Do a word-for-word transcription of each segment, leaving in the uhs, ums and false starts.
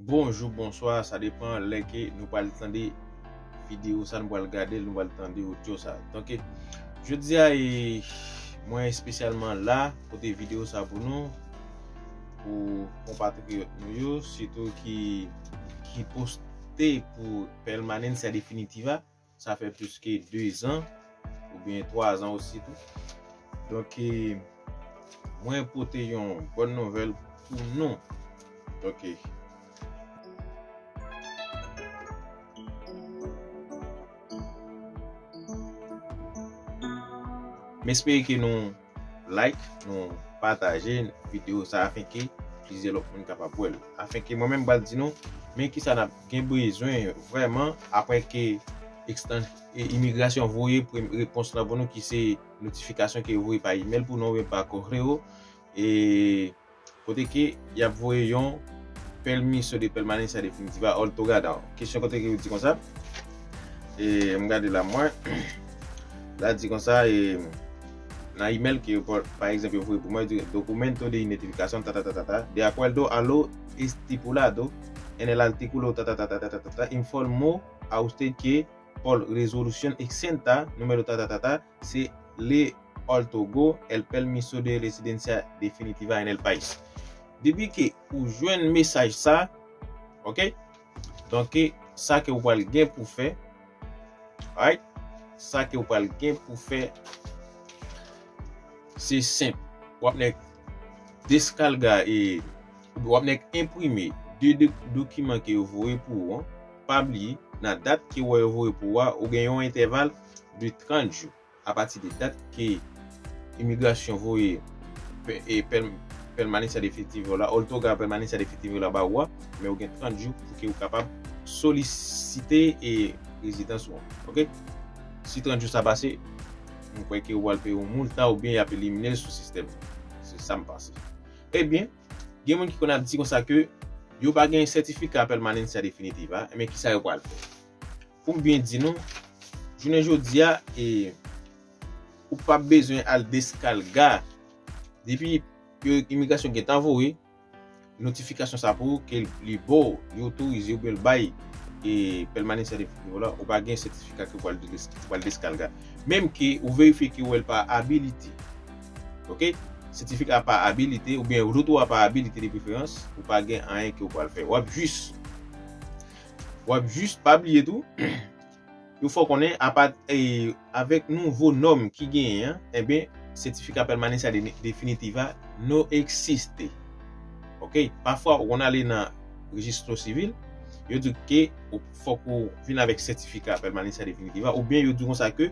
Bonjou, bonswa, sa depan lè ke nou pral tande videyo sa, nou pral gade l, nou pral tande odyo sa. Donk, jodi a, e, mwen espesyalman la, pote videyo sa pou nou, pou konpatriyòt nou yo, sitou ki, ki poste pou Permanencia Definitiva. Sa fè plis ke de zan, oubyen twa zan osi tou. Donk, e, mwen pote yon bòn nouvèl pou nou. Donk, e, m espere ke nou like, nou pataje videyo sa afenke plizyè lòt moun kapab wè l. Afenke mwen menm m pral di nou, men kisa n ap gen bezwen vrèman apre ke ekstan-, e, imigrasyon voye premye repons lan pou nou ki se notifikasyon ke yo voye pa imèl pou nou oubyen pa correo. E kote ke y ap voye yon permiso de permanencia definitiva otorgada. Kesyon kote ke yo di konsa. E m gade la mwen. La di konsa, e, nan imèl ke yo, pa, pa egzanp, yo voye pou mwen, yo di documento de identificación, ta, ta, ta, ta, ta, de acuerdo a lo estipulado en el artículo, ta, ta, ta, informo a usted que por resolución exenta, número ta, ta, ta, ta, se le otorgó el permiso de residencia definitiva en el país. Depi ke ou jwenn mesaj sa, ok? Donk, sa ke ou pral gen pou fè, alright? Sa ke ou pral gen pou fè, se senp. W ap nèk deskalga e w ap nèk enprime de, de dokiman ke yo voye pou ou an. Pa bliye, nan dat ke w wè yo voye pou ou a, ou gen yon entèval de trant jou apati de dat ke imigrasyon voye pe-, e, pèl-, permanencia definitiva la, otorga permanencia definitiva la ba ou a, men ou gen trant jou pou ke ou kapab solisite e rezidans ou an. Ok? Si trant jou sa pase, m kwè ke ou pral peye yon multa oubyen y ap elimine l sou sistèm. Se sa m panse. Ebyen, gen moun ki konn ap di konsa ke yo pa gen sètifika permanencia definitiva, ebyen kisa yo pral fè? Pou m byen di nou, jounen jodi a, e, ou p ap bezwen al deskalga. Depi yo, imigrasyon gentan voye notifikasyon sa pou ou ke li ba w, li otorize oubyen l bay, e, permanencia definitiva la, ou pa gen sètifika ke ou pral des-, ou pral deskalga. Menm ke ou verifye ke ou wè l pa abilite. Ok? Sètifika pa abilite oubyen retou a pa abilite de preferans, ou pa gen anyen ke ou pral fè. W ap jis, w ap jis, pa bliye tou, yo fè w konnen apa, e, avèk nouvo nòm ki genyen an, enben, sètifika permanencia de-, definitiva no existe. Ok? Pafwa, ou konn ale nan rejistro sivil, yo di ke ou, fòk ou vin avèk sètifika permanencia definitiva, oubyen yo di konsa ke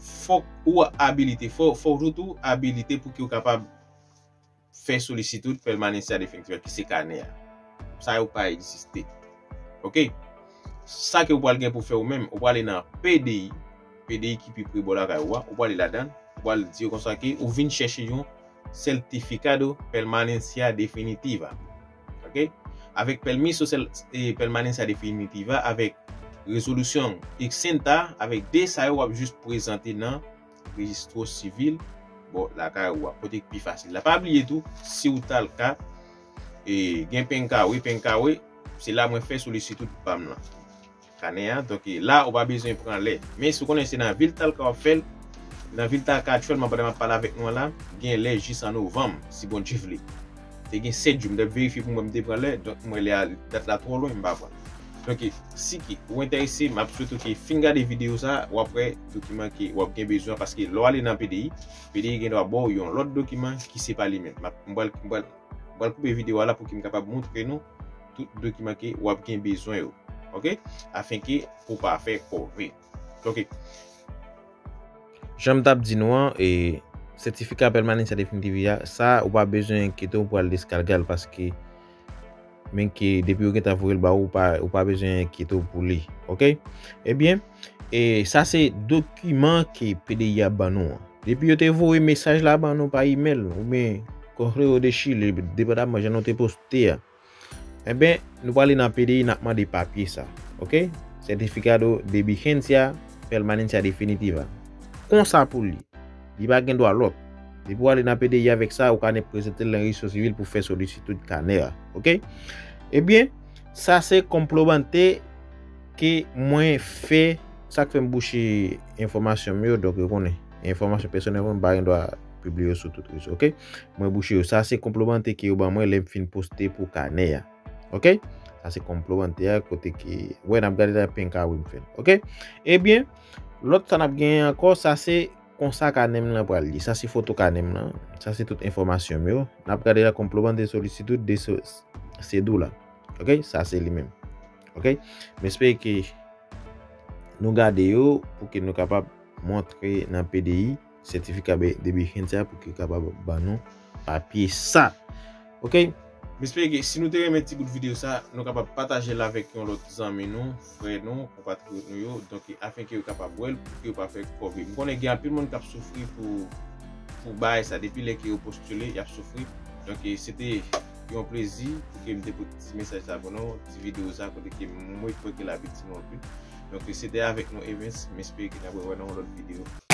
fòk ou abilite, fò, fò w tou abilite pou ke w kapab fè solisitid permanencia definitiva ki se kanè a. Sa yo pa egziste. Ok? Sa ke ou pral gen pou fè ou menm, ou pral ale nan P D I, P D I ki pi pre bò lakay ou a, ou pral ale ladan, ou pral di yo konsa ke ou vin chèche yon certificado permanencia definitiva. Ok? Avèk permiso sel-, e, permanencia definitiva, avèk rezolisyon exenta, avèk de sa yo w ap jis prezante nan rejistro sivil bò lakay ou a, kote k pi fasil la. Pa bliye tou, si w ta l ka, e, gen penkawe, penkawe, se la mwen fè solisitid pa m lan. Kanè a, donk, e, la, ou pa bezwen pran lè. Men si w konnen se nan vil Talca w ap fè l, nan vil Talca aktyèlman, pandan m ap pale avèk nou an la, gen lè jis an novanm, si Bondye vle. Te gen sèt jou, m t ap verifye pou mwen, m te pran lè, donk mwen lè a, dat la twò lwen, m pa pran. Donk, si ki, ou enterese, m ap swete w ke fin gade videyo sa, w ap wè dokiman ke w ap gen bezwen, paske lè w ale nan P D I, P D I gen dwa ba w yon lòt dokiman ki se pa li menm. M ap, m pral, m pral, m pral koupe videyo a la pou ke m kapab montre nou tout dokiman ke w ap gen bezwen yo. Ok? Afenke pou w pa fè kòve. Ok. Jan m t ap di nou an, e, sètifika permanencia definitiva sa, ou pa bezwen enkyete w pou al deskalga l, paske men ke depi yo gentan voye l ba ou, ou pa, ou pa bezwen enkyete w pou li. Ok? Ebyen, e, sa se dokiman ke P D I ap ban nou an. Depi yo te voye mesaj la ban nou pa imèl oubyen Correo de Chile, depandaman jan nou te poste a. Enben, nou prale nan P D I, n ap mande papye sa. Ok? Certificado de Vigencia Permanencia Definitiva. Konsa pou li. Li pa gen dwa lòt. Depi w ale nan P D I avèk sa, ou ka nèk prezante l nan rejistro sivil pou fè solisitid kanè a. Ok? Ebyen, Sa se konplomante ke mwen fè, sa k fè m bouche enfòmasyon m yo, donk yo konnen. Enfòmasyon pèsonèl mwen, m pa gen dwa pibliye yo sou tout rezo, oke? Mwen bouche yo. Sa se konplomante ke yo ban mwen lè m fin poste pou kanè a. Oke? Sa se konplomante a kote ke, wè, n ap gade la pen ka wi m fè l. Oke? Ebyen, lòt sa n ap genyen ankò, sa se konsa kanè m lan pral ye. Sa se foto kanè m lan. Sa se tout enfòmasyon m yo. N ap gade la konplomante solisitid de se, se dola. Oke? Sa se li menm. Oke? M espere ke nou gade yo pou ke nou kapab montre nan P D I sètifika be-, de behind sa pou ke kapab ban nou papye sa. Oke? M espere ke si nou te renmen ti bout videyo sa, nou kapab pataje l avèk yon lòt zanmi nou, frè nou, konpatriyòt nou yo. Donk, afenke yo kapab wè l, pou ke yo pa fè kòve. M konnen gen anpil moun k ap soufri pou, pou bagay sa. Depi lè ke yo postile, y ap soufri. Donk, se te yon plezi pou ke m te pote ti mesaj sa pou nou, ti videyo sa, kote ke mwen kwè ke l ap itil nou anpil. Donk, se te avèk nou, Evens. M espere ke n ap wè nan yon lòt videyo.